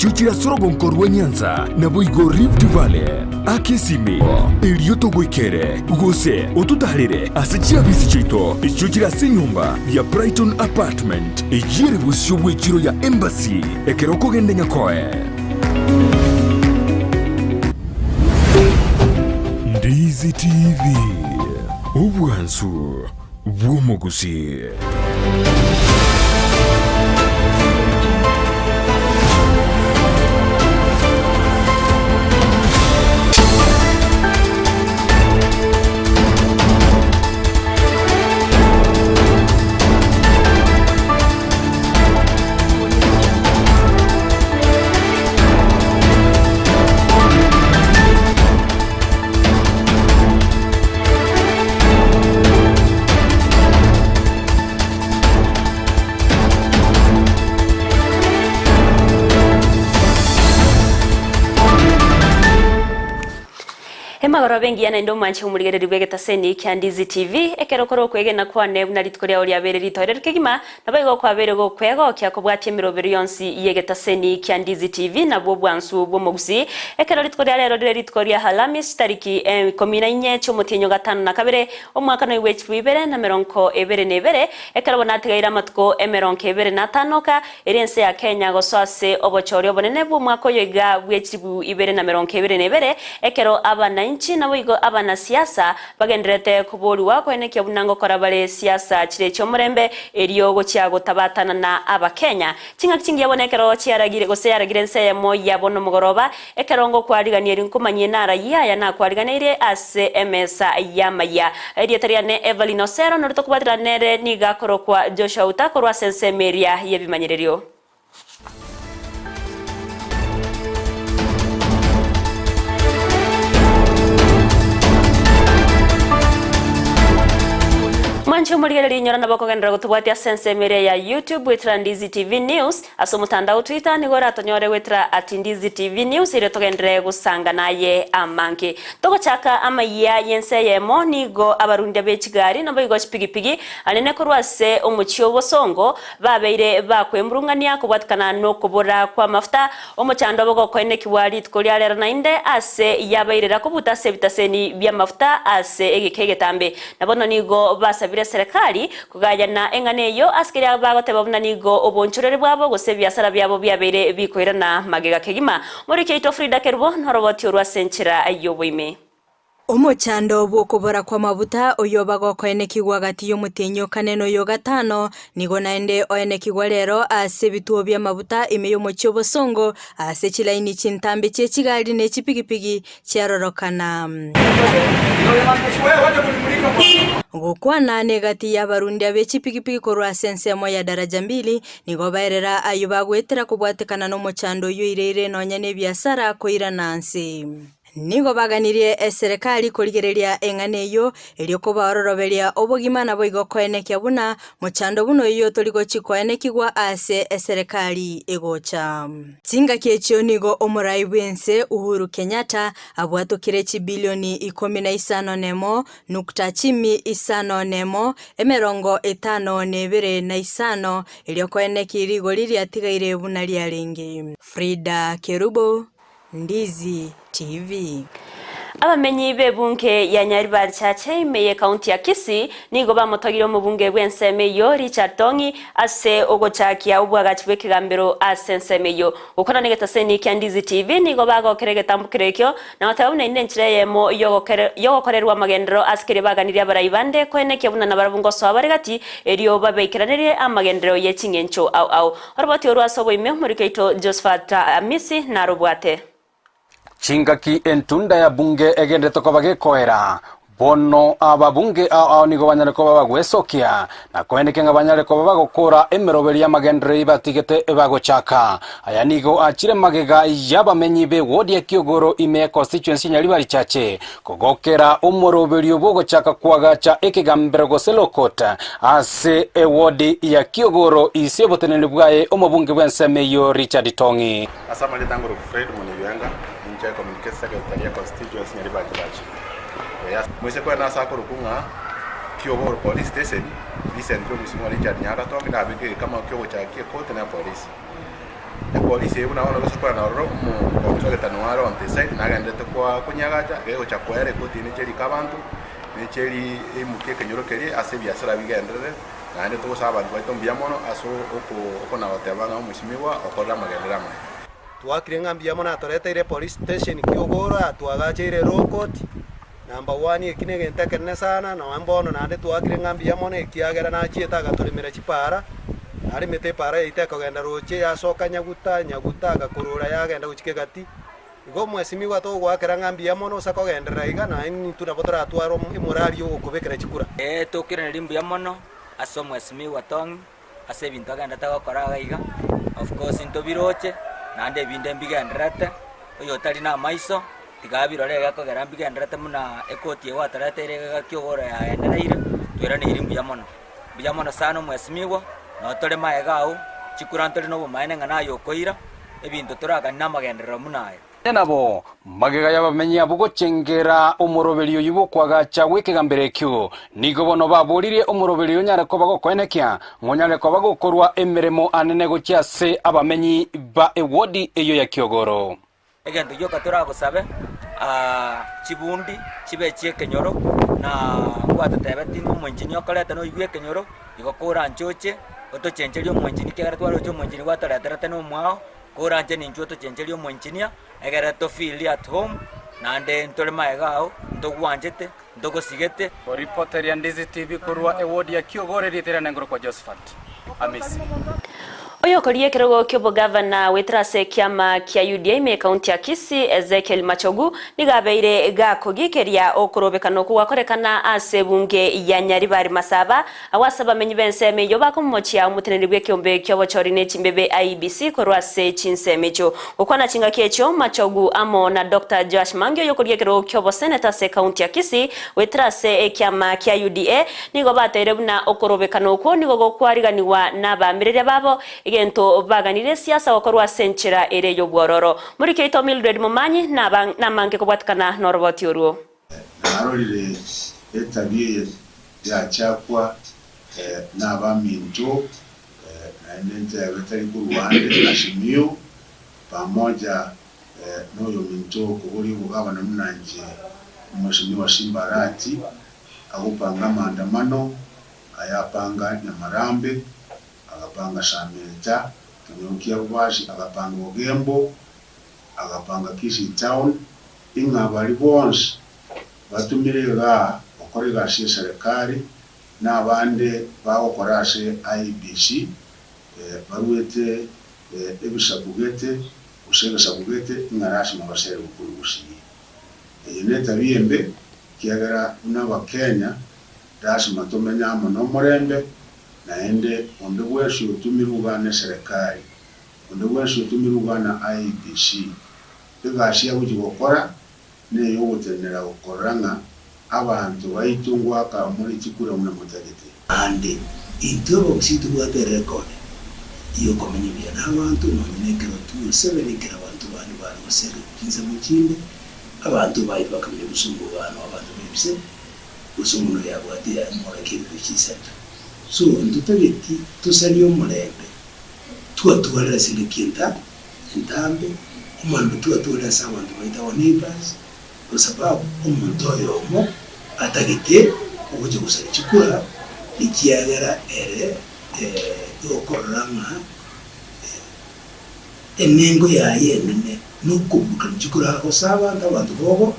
Chichire ase orogonko rwa Nyanza, naboigo Rift Valley. Aka esimi erio togoikere, gose ototaarere ase chiabisi chiaito echio chire ase enyomba ya Brighton Apartment, eyio ere bosio bw'echiro ya Embassy ekero okogenda Nyakoe. Ndizi TV, obwansu bw'omogusii. Emagoroba engiya naende omwanche omorigereria bw'egetaseni kia Ndizi TV, ekero okore okwegena kwane buna rituko riao riabeire ritoereru kegima, Naboigo kwabeire gokwegokia kobwatia emeroberio yonsi y'egetaseni kia Ndizi TV nabwo obwansu bw'omogusii. Ekero rituko ria rero rire rituko ria Halamis chitariki ikomi na inye chi'omotienyi o gatano na kabere omwaka noigwa echilifu ibere na emerongo ebere na ebere, ekero bono atigaire amatuko emerongo ebere na atano oka, erio ense ya Kenya gosoa ase obochori obonene bw'omwaka oyo iga bw'echilifu ibere na emerongo ebere na ebere, ekero abanainchi naboigo abanasiasa Bagendererete koborigwa koenekia buna ngokora bare siasa chire chi'omorembe, erio gochia gotabatana na Abakenya. Ching'aki chingiya bono ekero chiaragire gose yaragire ense eyemo ya bono mogoroba, ekero ngokwarigania eri nkomanyie narayie aya nakwariganeirie ase emesa y'amayia. Erieta riane Evelyn Osero, noria tokobwaterana nere nigo akorokwa Joshua Uta korwa ase ensemo eria y'ebimanyererio. Mwanche omorigereria inyora nabo okogenderera gotobwatia ase ensemo eria ya YouTube goetera Ndizi TV News, ase omotandao Twitter nigo oratonyore goetera at Ndizi TV News erio togenderere gosanga naye amange. Togochaka amayia y'ense eyemo nigo abarundia be chigari naboigo chipigipigi anene korwa ase omochie obosongo Babeire bakwemurung'ania kobwatikana nokobora kw'amafuta, omochando obo gokoenekigwa rituko ria rero naende ase yabairera kobuta ase ebitaseni bi'amafuta ase egeka egetambe. Na bono nigo basabire eserekari kogayana eng'ana eyio ase keria bagoteba buna nigo obonchoreri bwabo gose ebiasara biabo biabeire bikoirana magega kegima. Omoriki oito Frida Kerubo noroboti orwo ase enchera y'oboime. Omochando bw'okobora kw'amabuta oyoba gokoenekigwa gati y'omotienyi o kane na oyo o gatano, nigo naende oenekigwa rero ase ebituo bi'amabuta ime y'omochie obosongo, ase chilaini chintambe chie chigari ne chipigipigi chiarorokana. Gokwana negati y'abarundia be chipigipigi korwa ase ensemo ya Daraja Mbili, nigo baerera ayio bagoetera kobwatekana nomochando oyio oireire nonya nebiasara koirana nse. Nigo baganirie eserekari korigereria eng'ana eyio, erio kobaororoberia obogima naboigo koenekia buna mochando buna oyio tori gochi koenekigwa ase eserekari egocha. Chingaki echio nigo omorai bw'ense Uhuru Kenyatta abwatokire chibilioni ikomi na isano nemo nukta chimi isano nemo emerongo etano na ebere na isano erio koeneki rigori riatigaire buna riarenge. Frida Kerubo, Ndizi TV. Abamenyi b'ebunge ya Nyaribari Chache ime y'ekaunti ya Kisii nigo bamotogire omobunge bw'ensemo eyio Richard Tong'i ase ogochakia obwagachi bw'ekegambero ase ensemo eyio. Gokwana negetaseni kia Ndizi TV nigo bagokera egetambokero ekio na goteba buna inde enchera eyemo y'ogokorerwa amagenderero ase keria baganirie abarai bande koenekia buna nabarabwo ngosoa bare gati erio babaikeranerie amagenderero ye ching'encho ao ao. Oroboti orwo ase oboime omoriki oito Josephat Amisi narobwate. Chingaki entunda ya bunge egenderete koba gekoera, bono ababunge ao ao nigo banyare koba bagwesokia, na koeneke ng'a banyare koba bagokora emeroberi y'amagenderero eyio batigete bagochaka. Aya nigo achire magega y'abamenyi be ward ya Kiogoro ime ya constituency ya Nyaribari Chache Kogokera omoroberio bw'ogochaka koagacha ekegambero gose Law Court ase ewodi ya Kiogoro ise oboteneneri bwaye omobunge bw'ensemo eyio Richard Tong'i. Ase amarieta ngoroku Fred Mwenyebianga, inche Communication Secretary ya Constituency Nyaribari Church. Eeh moise kwenda ase akorokwa ng'a Kiogoro Police Station, recently omosubwa Richard Nyagatongi nabeke egekama kiogochakia ecourt na epolice. Epolisi eye buna bono gose korana ororo omocontractor noo are on the site nagenderete koa konyagacha gegocha koera ekoti neche erike abanto, neche eri eimokie ekenyoro keria ase ebiasara bigenderere, naende togosaba abanto baito mbuya mono ase oko okonagoteba ng'a omwesimigwa okorire amagenderero amaya. Twakire ng'a mbuya mono atoreteire epolice station kiogoro atwagacheire law court number one eki na egento ekenene sana nonye mbono naende twakire ng'a mbuya mono ekiagera nachiete agatoremera chipara, naremete epara yaito ekogenda roche yasoka nyaguta, nyaguta agakorora yagenda gochika egati. Igo omwesimigwa togoakera ng'a mbuya mono ase kogenderera iga naende intwe nabo toratware emorari ya ogokobekera chikura. Ee, tokiraneri mbuya mono ase omwesimigwa Tong'i. ase ebinto agenderete gokora iga iga, of course ntobiroche, naende ebinde mbigendererete, oyotari na amaiso, tiga abirore iga ekogera mbigendererete buna ekoti eye gwatoreteire iga gaki ogoro yagendereire, tweraneiri mbuya mono. Mbuya mono sana omwesimigwa, noo tore magega agwo, chikura ntore na obomaene ng'a naye okoira, ebinto torakani na amagenderero buna aya. Onye nabo, magega y'abamenyi abwo gochengera omoroberio oyio bw'okoagacha gw'ekegambero ekio, nigo bono baboririe omoroberio oyio onyare koba gokoenekia ng'a onyare koba gokorwa emeremo anene gochia ase abamenyi ba ewodi eyio ya Kiogoro. Egento gioka toragosabe, chibundi chibe chi'ekenyoro, na gwatotebetie ng'a omoenchini okoreta noyio bw'ekenyoro, igo koranche oche, otochencherie omoenchini ekiagera twaroche omoenchini gwatoreterete nomwao. Koranche ninchwe otochencherie omoengineer, egere to feel at home, naende ntore magega ao, ntogwanchete, ntogosigete. Oripoteria Ndizi TV korwa ewodi ya Kiogoro erieta riane nkorokwa Josephat Amisi. Oyokoria ekerogo ki'obogavana goetera ase ekiama kia UDA ime ekaunti ya Kisii, Ezekiel Machogu, nigo abeire gakogikeria okorobekana okwo gwakorekana ase ebunge ya Nyaribari Masaba Agwo ase abamenyi b'ensemo eyio bakomomochia omoteneneri bw'ekeombe ki'obochori ne chimbebe IEBC korwa ase chinsemo echio. Gokwana chingaki echio, Machogu amo na Doctor Joash Mangi oyokoria ekerogo ki'oboseneta ase ekaunti ya Kisii goetera ase ekiama kia UDA nigo bateire buna okorobekana okwo nigo gokwariganigwa nabaamereria babo egento baganirie siasa gokorwa ase enchera ere y'obwororo. Moriki oito Mildred Momanyi namange kobwatikana noroboti orwo. Narorire etabia eye yachakwa nabaminto, naende ntebe tari korwa ande Azimio, pamoja noyominto okoboria obogabana buna inche Mheshimiwa Simba Arati, agopanga amaandamano, ayapanga Nyamarambe, agapanga Sameta, ekenyoro kia Bobasi, agapanga Ogembo, agapanga Kisii Town, Ing'a baria bonsi batumire igaa gokora egasi y'eserekari na abande bagokora ase IEBC baruete ebisaku gete gose egesaku gete ing'a lasima baserigwe korwa gusii. Eye netabia embe ekiagera buna abakenya lasima tomenye amo nomorembe naende onde bwensi otumirwe igaa neserekari, onde bwensi otumirwe igaa na IEBC Egasi agochia gokora neyogotenenera gokorora ng'a abanto baito ngoaka more chikura buna motagete. Naende intwe abagusii tobwate erecord yokomenya buya nabanto nonye nekero twosebere ekero abanto bande bare goserigwa chinsemo chinde, abanto baito bakamenya gosomba obana abanto bebise gose omonto oyabwate yamorake ebibe chisato. So ntotageti tosarie omorembe twatwarire ase engaki enta. Entambe, omorembe twatware ase abanto baito our neighbors, kwa sababu omonto oyomo atagete ogocha gosaria chikura ekiagera ere okorora ng'a enengo yaye enene nokoburukania chikura agosa abanto abanto bobo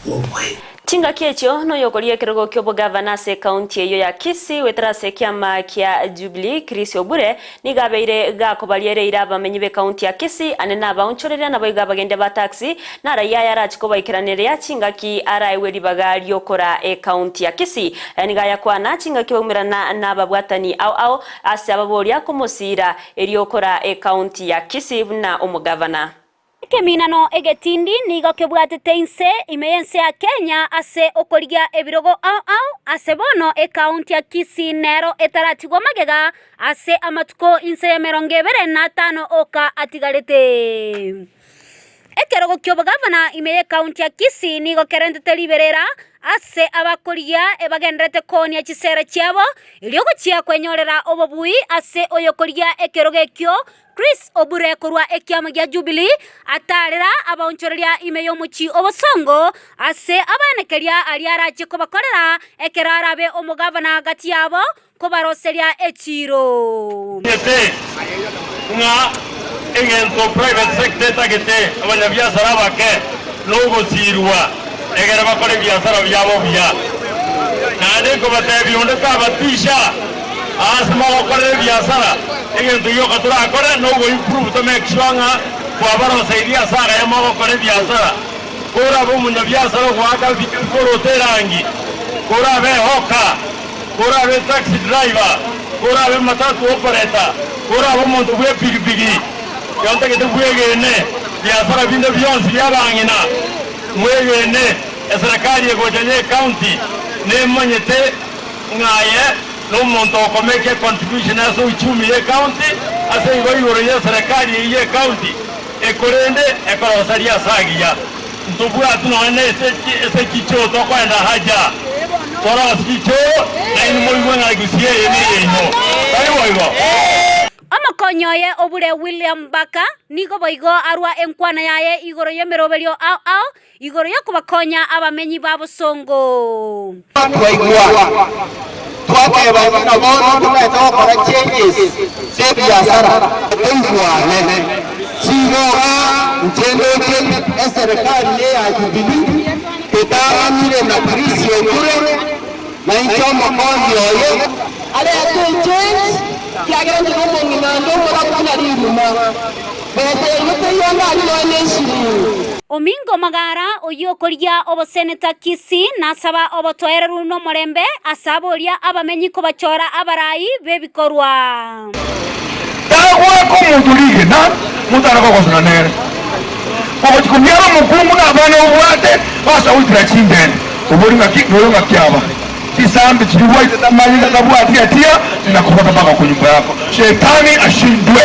boboe. Chingaki echio noyokoria ekerogo ki'obogavana ase ekaunti eyio ya Kisii goetera ase ekiama kia Jubilee, Chris Obure, nigo abeire gakobariera eira abamenyi b'ekaunti ya Kisii ane nabaonchoreria naboigo abagendia ba taxi naraia aya arache kobaikeraneria chingaki araegwe ribaga ri'okoraa ekaunti ya Kisii. Aya nigo ayakwana chingaki baumerana nababwatani ao ao ase ababoria komosiira erio okoraa ekaunti ya Kisii buna omogavana. Ekeminano egetindi nigo kebwatete inse ime y'ense ya Kenya ase okorigia ebirogo ao ao ase bono ekaunti ya Kisii nero etaratigwa magega ase amatuko inse y'emerongo ebere na atano oka atigarete. Ekerogo ki'obogavana ime y'ekaunti ya Kisii nigo kerentete riberera ase abakorigia ebagendererete koonia chisera chiabo, erio gochia kwenyorera obobui ase oyokorigia ekerogo ekio Chris Obure korwa ekiama gia Jubilee atarera abaonchoreria ime y'omochie obosongo ase abaenekeria aria arachie kobakorera ekero arabe omogavana gati yabo kobaroseria echiiro. Omanyete ng'a egento private sector etagete abanyabiasara abake nogosiirwa egere bakore ebiasara biabo buya. Naende nkobatebia onde tabatisha aase mogokorera ebiasara, egento gioka torakore nogo improve to make sure ng'a twabaroseirie ase agaya mogokora ebiasara. Korabe omonyabiasara ogoaka ebikoroto erangi, korabe ehawker, Korabe taxi driver, korabe matatu operator, korabe omonto bw'epigipigi, ekero ntagete bwegene biasara binde bionsi bi'abang'ina, mwegene eserekari egocha y'ecounty nemanyete ng'a aye nomonto okomake econtribution ase uchumi y'ecounty, ase igo igoro y'eserekari eyio y'ecounty ekorende ekorosaria ase agiya. Ntobwati nonya nese chichoo tokoenda haja, torosie chichoo, nainwe moigwe ng'a egusia eye neyeino. Tari boigo? Omokonyi oye obure William Barker nigo boigo arwa enkwana yaye igoro y'emeroberio ao ao igoro y'okobakonya abamenyi ba bosongo. Twaigwa, twateba buna bono togaete gokora changes chi'ebiasara. Toigwane, chigoka inche ndoche eserekari eye ya Jubilee etang'anire na Chris Okure, na inche omokonyi oye. Arete echange, kiagera inche nomong'ina onde omorabu buna riruma. Besa yaino teiyo ndari nonya ne eshiringi. Omingo Magara oyio okorigia oboseneta Kisii nasaba obotoereru nomorembe ase aboria abamenyi kobachora abarai b'ebikorwa. Tagoaka omonto rigena motare kogosana nere. Ogochia kobiara omokungu na abana obwate basa goitera chindende, obori ng'aki noyo ng'aki aba. Chisambe chiria gwaitete amanyinga tabwati hatia zinakufata mpaka kwa nyumba yako. Shetani ashindwe.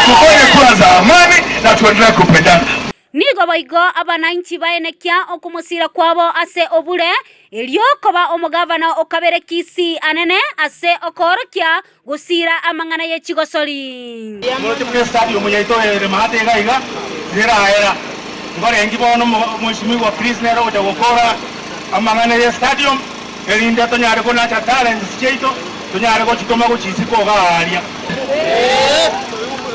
Tufanye kura za amani na tuendelee kupendana. Nigo boigo abanainchi baenekia okomosira kwabo ase obure, erio koba omogavana o kabere Kisii anene ase okoorokia gosira amang'ana ye chigosori. Moroche buna estadium yaito ere maate iga iga neraera. Nkorengi bono Mheshimiwa Chris nere ogocha gokora amang'ana ye stadium erinde tonyare konacha talents chiaito tonyare gochitoma gochia isiko iga aaria.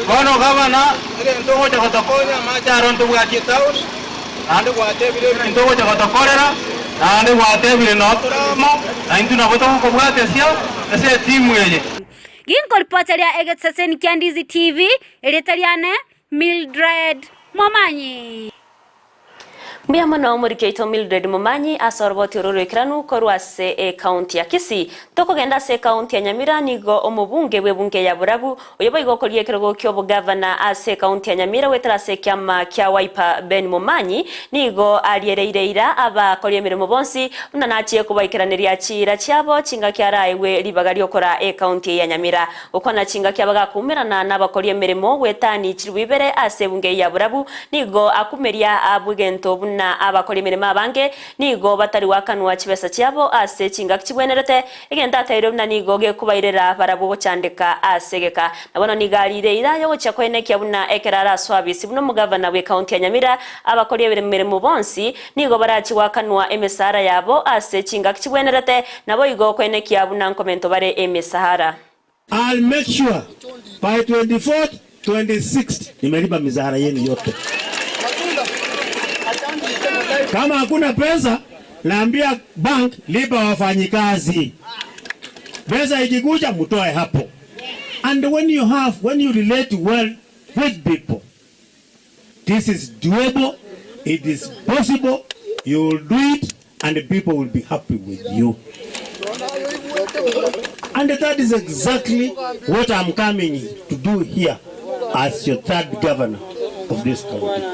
Bono gavana egento ogocha gotokonya amache aro ntobwatie etown naende gwatebire ebinto ogocha gotokorera naende gwatebire noo tore amo naintwe nabo togokobwatesia ase etimu eye. Ginkoripoteria egeseseni kia Ndizi TV, erieta riane Mildred Momanyi. Mbuya mono omoriki oito Mildred Momanyi ase oroboti oro rw'ekeranu korwa ase ecounty ya Kisii. Tokogenda ase ecounty ya Nyamira nigo omobunge bw'ebunge ya Borabu oyo boigo okoria ekerogo ki'obogavana ase ecounty ya Nyamira goetera ase ekiama kia Wiper Ben Momanyi nigo ariereire ira abakori emeremo bonsi buna nachie kobaikeraneria chiira chiabo chingaki araegwe ribaga ri'okoraa ecounty eye ya Nyamira. Gokwana chingaki abagakoumerana nabakori emeremo gwetani chilifu ibere ase ebunge eye ya Borabu, nigo akumeria abw'egento buna abakori emeremo abange nigo batari goakanwa chibesa chiabo ase chingaki chigwenerete, egento ateirwe buna nigo gekobairera barabwo gochandeka ase egeka. Na bono nigo ariire eira y'ogochia koenekia buna ekero arasoe abisi buna omogavana bw'ecounty ya Nyamira, abakori emeremo bonsi nigo barachie goakanwa emesahara yabo ase chingaki chigwenerete, naboigo koenekia buna nkomento bare emesahara. I'll make sure by 24th, 26th nimelipa mishahara yenu yote. Kama hakuna pesa, naambia bank lipa wafanyikazi. Pesa ikikuja mtoe hapo. And when you have, when you relate well with people, this is doable, it is possible, you will do it and the people will be happy with you. And that is exactly what I'm coming to do here as your third governor of this county.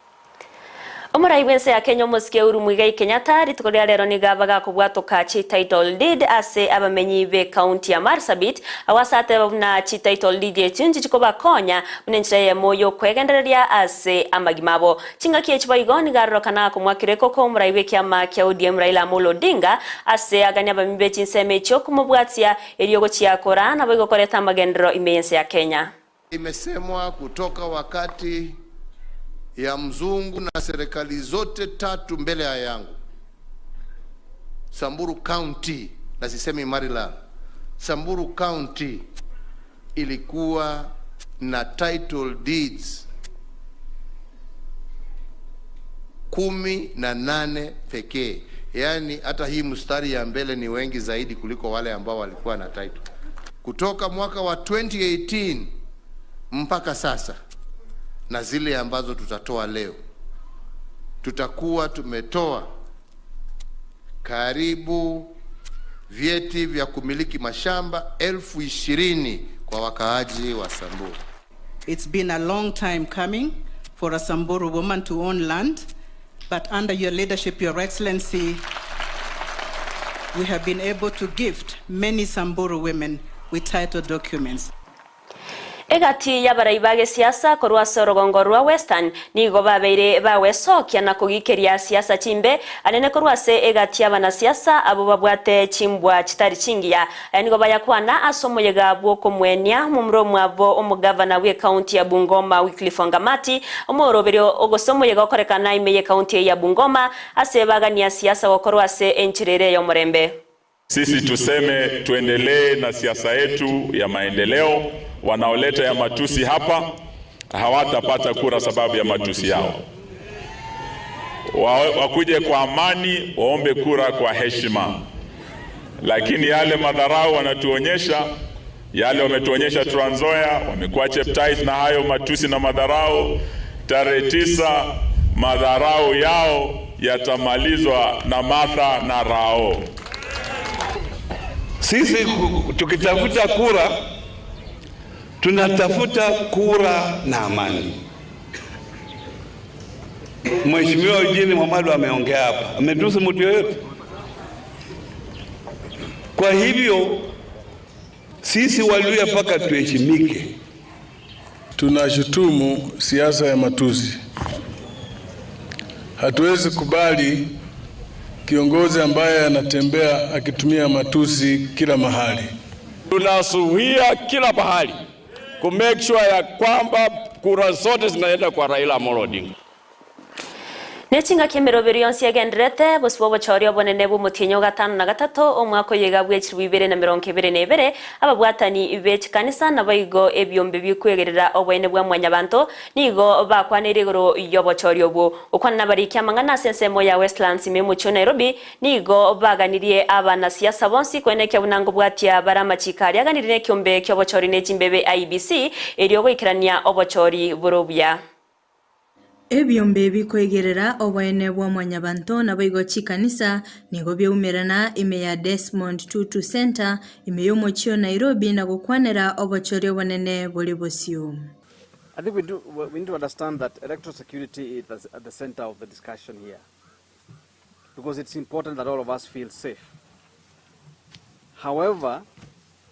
Omorai bw'ense ya Kenya omosike Uhuru Muigai Kenyatta rituko ria rero nigo abagakobwatoka chi-title deed ase abamenyi b'ecounty ya Marsabit agwo ase ateba buna chi-title deed echio nchichi kobakonya buna enchera eyemo y'okwegendereria ase amagima abo. Chingaki echi boigo nigo arorokana akomwakera ekoko omorai bw'ekiama kia ODM Raila Amolo Odinga ase agania abamenyi be chinsemo echio komobwatia erio gochia koraa naboigo koreta amagenderero ime y'ense ya Kenya. Imesemwa kutoka wakati ya mzungu na serikali zote tatu mbele ya yangu. Samburu County, na sisemi Maryland, Samburu County ilikuwa na title deeds 18 pekee. Yaani hata hii mstari ya mbele ni wengi zaidi kuliko wale ambao walikuwa na title. Kutoka mwaka wa 2018 mpaka sasa na zile ambazo tutatoa leo, tutakuwa tumetoa karibu vyeti vya kumiliki mashamba 20,000 kwa wakaaji wa Samburu. It's been a long time coming for a Samburu woman to own land, but under your leadership, Your Excellency, we have been able to gift many Samburu women with title documents. Egati y'abarai ba gesiasa korwa ase orogongo rwa Western nigo babeire bagwesokia na kogikeria siasa chimbe anene korwa ase egati y'abanasiasa abo babwate chimbwa chitari chingiya. Aya nigo bayakwana ase omoyega bw'okomwenia omomura omwabo omogavana bw'ekaunti ya Bungoma Wycliffe Wangamati omoroberio ogose omoyega okorekana ime y'ekaunti ya Bungoma ase bagania siasa gokorwa ase enchera ere y'omorembe. Sisi tuseme tuendelee na siasa yetu ya maendeleo. Wanaoleta ya matusi hapa hawatapata kura sababu ya matusi yao. Wakuje kwa amani, waombe kura kwa heshima, lakini yale madharau wanatuonyesha, yale wametuonyesha Trans Nzoia, wamekuwa Cheptais na hayo matusi na madharau. Tarehe 9 madharau yao yatamalizwa na Martha na Rao. Sisi tukitafuta kura tunatafuta kura na amani. Mheshimiwa Eugene Wamalwa ameongea hapa, ametusi mtu yoyote? Kwa hivyo sisi Waluhya mpaka tuheshimike. Tunashutumu siasa ya matusi. Hatuwezi kubali kiongozi ambaye anatembea akitumia matusi kila mahali. Tunasuhia kila pahali ku make sure ya kwamba kura zote zinaenda kwa Raila Amolo Odinga. Nechinga ki'emeroberi yonsi yagenderete bosibwa obochori obonene bw'omotienyi o gatano na gatato omwaka oyega bwa echiribu ibere na mirongo ebere na ebere ababwatani be chikanisa naboigo ebiombe bikwegerera oboene bwa mwanyabanto nigo bakwanire igoro y'obochori obwo okwana nabariki amang'ana ase ensemo ya Westlands ime omochie o Nairobi nigo baganirie abanasiasa bonsi koenekia buna ngobwatia bare amachiko aria aganire na ekiombe kia obochori na echimbebe IEBC erio goikerania obochori bore obuya. Ebiombe bikoigerera oboene bwa mwanyabanto naboigo chikanisa nigo biaumerana ime ya Desmond Tutu Center ime y'omochie o Nairobi na gokwanera obochori obonene bore bosio. I think we need to understand that electoral security is at the center of the discussion here, because it's important that all of us feel safe. However,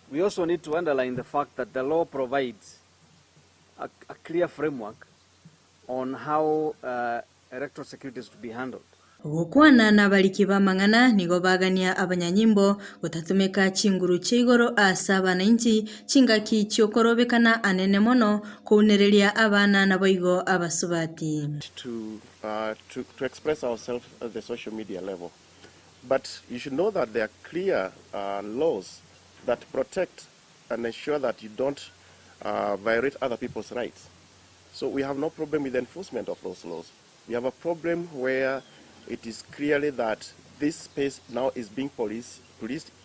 we also need to underline the fact that the law provides a clear framework on how electoral security is to be handled. Gokwana n'abariki b'amang'ana nigo bagania abanyanyimbo gotatumeka chinguru chia igoro ase abananchi chingaki chiokorobekana anene mono kounereria abana naboigo abasubati. To express ourselves at the social media level. But you should know that there are clear laws that protect and ensure that you don't violate other people's rights. So we have no problem with the enforcement of those laws. We have a problem where it is clearly that this space now is being policed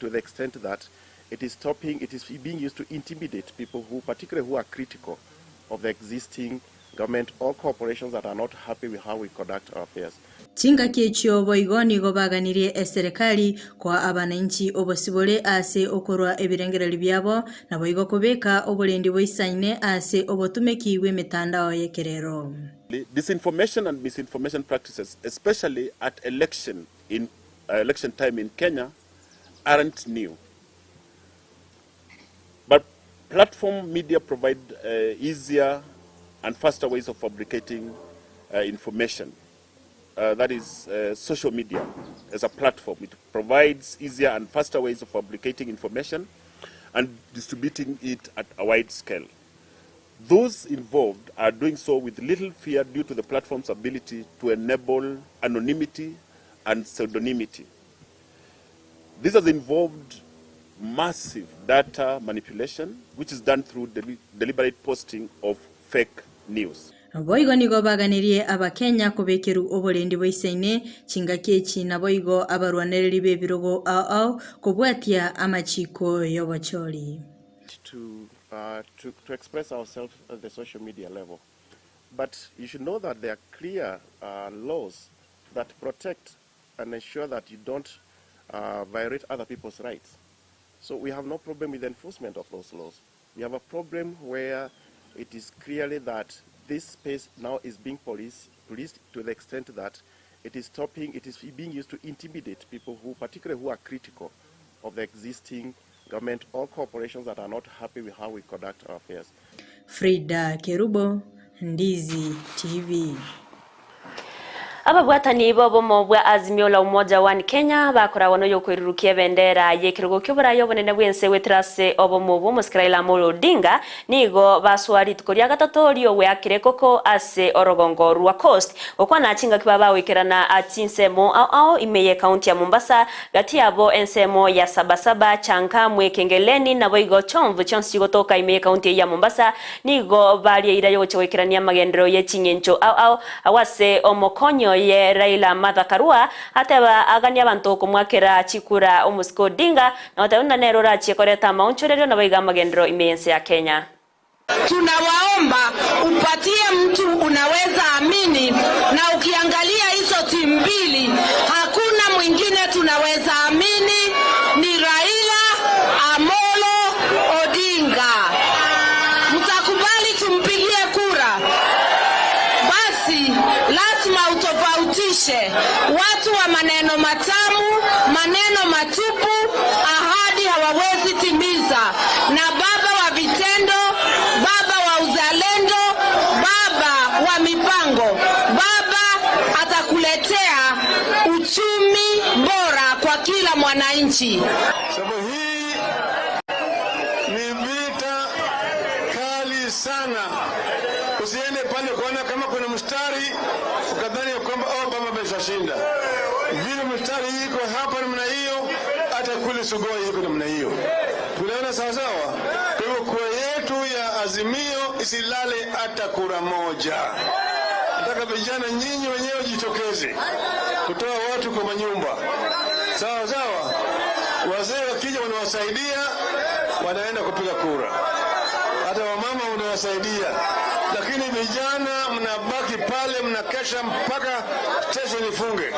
to the extent that it is stopping, it is being used to intimidate people who, particularly who are critical of the existing government or corporations that are not happy with how we conduct our affairs. Chingaki echio boigo nigo baganirie eserikali kwa abananchi obosibore ase okorwa ebirengereri biabo na boigo kobeka oborendi boisaine ase obotumeki bw'emitandao y'ekerero. Disinformation and misinformation practices, especially at election in uh, election time in Kenya, aren't new. But platform media provide uh, easier and faster ways of fabricating uh, information. Uh, that is uh, social media as a platform. It provides easier and faster ways of fabricating information and distributing it at a wide scale. Those involved are doing so with little fear due to the platform's ability to enable anonymity and pseudonymity. This has involved massive data manipulation, which is done through deli deliberate posting of fake news. Boigo nigo baganirie Abakenya kobekerwa oborendi boisaine chingaki echi naboigo abarwanereri b'ebirogo ao ao kobwatia amachiko y'obochori. To, uh, to, to express ourselves at the social media level. But you should know that there are clear uh, laws that protect and ensure that you don't uh, violate other people's rights. So we have no problem with the enforcement of those laws. We have a problem where it is clearly that this space now is being policed, policed to the extent that it is stopping, it is being used to intimidate people who, particularly who are critical of the existing government or corporations that are not happy with how we conduct our affairs. Frida Kerubo, Ndizi TV. Ababwatani b'obomo bwa Azimio la Umoja One Kenya bakoragwo noyokoirurukia ebendera y'ekerogo ki'oboraia obonene bw'ense gwetera ase obomo bw'omosike Raila Amolo Odinga nigo basoa rituko ria gatato ri'ogweakera ekoko ase orogongo rwa Coast gokwana chingaki babagoikerana chinsemo ao ao ime y'ekaunti ya Mombasa gati yabo ensemo ya Sabasaba, Changamwe, Kengeleni naboigo Chomvu chionsi chigotoka ime y'ekaunti eye ya Mombasa nigo baria eira yogochia goikerania amagenderero ye ching'encho ao ao agwo ase omokonyi oye Raila Martha Karua ateba aganie abanto komwakera chikura omosike Odinga na goteba buna nere orachie koreta amaonchorerio naboigo amagenderero ime y'ense ya Kenya. Tunawaomba upatie mtu unaweza amini, na ukiangalia hizo timu mbili hakuna mwingine tunaweza amini, ni Raila Amolo Odinga. Mtakubali tumpigie kura? Basi lazima utofautishe watu wa maneno matamu, maneno matupu, ahadi hawawezi timiza, na baba wa vitendo, baba wa uzalendo, baba wa mipango. Baba atakuletea uchumi bora kwa kila mwananchi. Sababu hii ni vita kali sana. Usiende pale kuona kama kuna mstari ukadhani ya kwamba oh, baba ameshashinda. Vile mstari iko hapa namna hiyo, hata kule Sugoi iko namna hiyo. Tunaona sawa sawa. Kwa hivyo kura yetu ya Azimio isilale hata kura moja. Nataka vijana nyinyi wenyewe jitokeze kutoa watu kwa manyumba, sawa sawa. Wazee wakija wanawasaidia, wanaenda kupiga kura, hata wamama wanawasaidia, lakini vijana mnabaki pale, mnakesha mpaka station ifunge.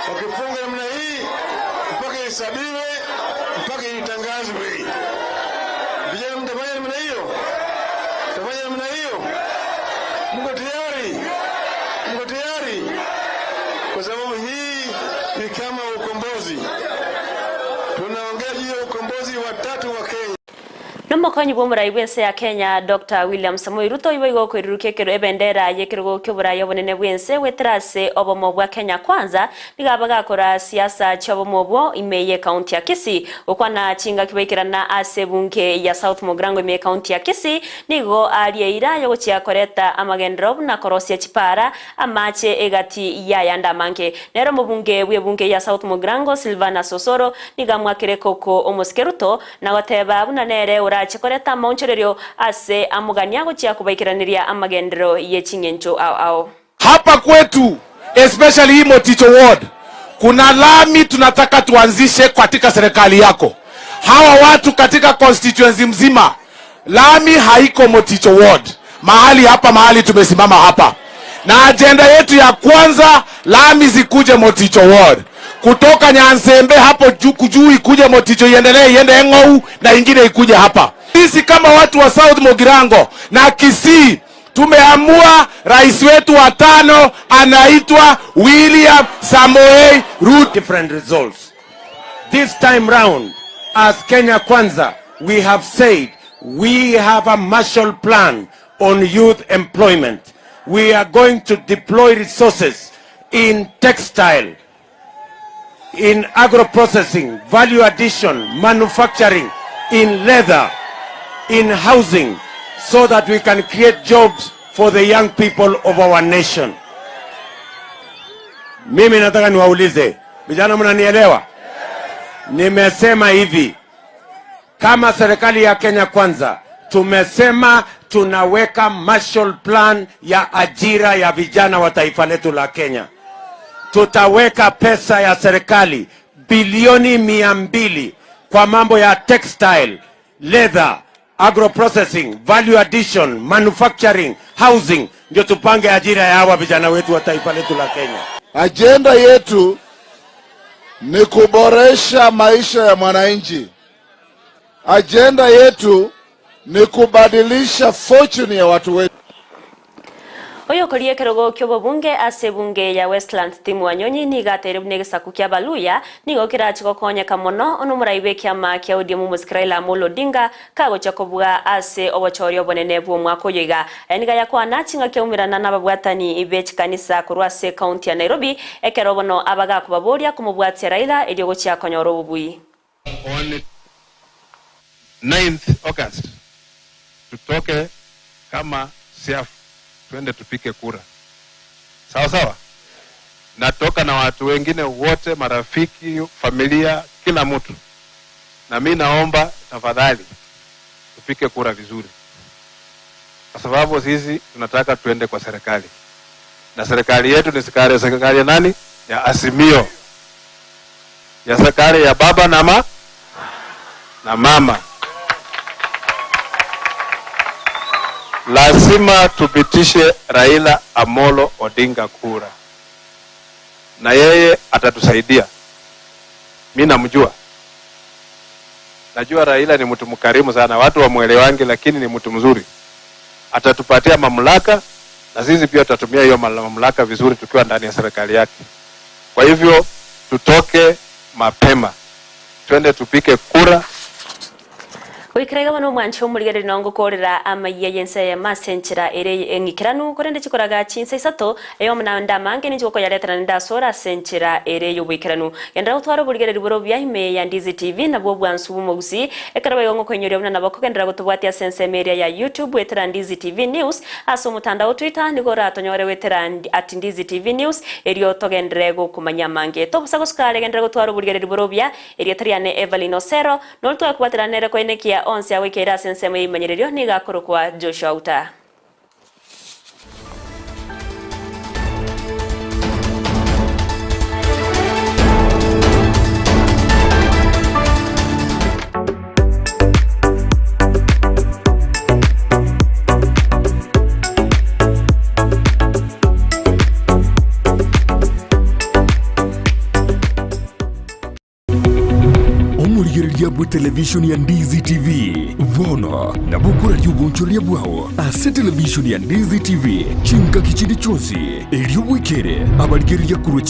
Wakifunga namna hii mpaka ihesabiwe, mpaka itangazwe. Vijana mtafanya namna hiyo? Mtafanya namna hiyo? Mko tayari? Mko tayari? Kwa sababu hii ni kama ukombozi. Tunaongea juu ya ukombozi wa tatu wa Kenya. Nomokonyi bw'omorai bw'ense ya Kenya Dr William Samoei Ruto igo igo okoirurukia ekero ebendera y'ekerogo ki'oborai obonene bw'ense goetera ase obomo bwa Kenya Kwanza nigo abagakora siasa chi'obomo obwo ime y'ekaunti ya Kisii gokwana chingaki baikerana ase ebunge ya South Mugirango ime y'ekaunti ya Kisii nigo aria eira yogochia koreta amagenderero buna korosia chipara amache egati y'ayande amange. Nere omobunge bw'ebunge ya South Mugirango Silvanus Osoro nigo amwakire koko omosike Ruto na goteba buna nere orache koreta amaonchorerio ase amogania agochia kobaikeraneria amagenderero ye ching'encho ao ao. Hapa kwetu especially hii Moticho Ward kuna lami tunataka tuanzishe katika serikali yako. Hawa watu katika constituency mzima, lami haiko Moticho Ward, mahali hapa, mahali tumesimama hapa, na ajenda yetu ya kwanza lami zikuje Moticho Ward, kutoka Nyansembe hapo juu juu ikuje Moticho, iendelee iende Eng'ou na ingine ikuje hapa. Sisi kama watu wa South Mugirango na Kisii Tumeamua rais wetu wa tano anaitwa William Samoei Ruto. Different results. This time round, as Kenya Kwanza, we have said we have a Marshall Plan on youth employment. We are going to deploy resources in textile, in agro-processing, value addition, manufacturing, in leather, in housing, so that we can create jobs for the young people of our nation. Mimi nataka niwaulize vijana, mnanielewa? Nimesema hivi, kama serikali ya Kenya Kwanza tumesema tunaweka Marshall Plan ya ajira ya vijana wa taifa letu la Kenya. Tutaweka pesa ya serikali bilioni 200 kwa mambo ya textile, leather, agro-processing, value addition, manufacturing, housing, ndio tupange ajira ya hawa vijana wetu wa taifa letu la Kenya. Ajenda yetu ni kuboresha maisha ya mwananchi. Ajenda yetu ni kubadilisha fortune ya watu wetu. Oyokoria ekerogo kia obobunge ase ebunge ya Westlands Tim Wanyonyi nigo ateire buna egesaku kia Abaluya nigo kerache gokonyeka mono one omorai bwa ekiama kia ODM omosike Raila Amolo Odinga kagochia kobua ase obochori obonene bwa omwaka oyo iga. Aya nigo ayakwana chingaki aumerana na ababwatani be chikanisa korwa ase ekaunti ya Nairobi ekero bono abagakobaboria komobwatia Raila erio gochia konyora obobui. On 9th August tutoke kama siafu twende tupike kura, sawa sawa. Natoka na watu wengine wote, marafiki, familia, kila mtu, na mi naomba tafadhali tupike kura vizuri, kwa sababu sisi tunataka tuende kwa serikali, na serikali yetu ni serikali, serikali ya nani? Ya Azimio, ya serikali ya baba na ma na mama. Lazima tupitishe Raila Amolo Odinga kura, na yeye atatusaidia. Mi namjua, najua Raila ni mtu mkarimu sana, watu wamwelewangi, lakini ni mtu mzuri. Atatupatia mamlaka na sisi pia tutatumia hiyo mamlaka vizuri tukiwa ndani ya serikali yake. Kwa hivyo tutoke mapema, twende tupike kura. Goikera iga bono omwanche omorigereria nongokorera amaiya y'ense eyemo ase enchera ere eng'ikeranu, korende chikoraga chinsa isato, eyomo naende amange ninche gokoyaretera naende asore ase enchera ere y'oboikeranu. Genderera gotwara oborigereria bore obuya ime ya Ndizi TV, nabwo obwansu bw'omogusii, ekero boigo ngokoinyoria buna nabo kogenderera gotobwatia ase ensemo eria ya YouTube goetera Ndizi TV News, ase omotandao o Twitter nigo oratonyore goetera at Ndizi TV News, erio togenderere gokomanyia amange. Tobusa gosuka are genderera gotwara oborigereria bore obuya, Erieta riane Evelyn Osero, nori twakobwaterana nere koenekia onsi agoikeire ase ensemo y'eimanyererio nigo akorokwa Joshua Uta. Omorigereria bw'etelevishoni ya Ndizi TV bono nabo okoraria obonchoreria bwao ase televishoni ya Ndizi TV chingaki chinde chionsi, erio bwekere abarigereria korwa.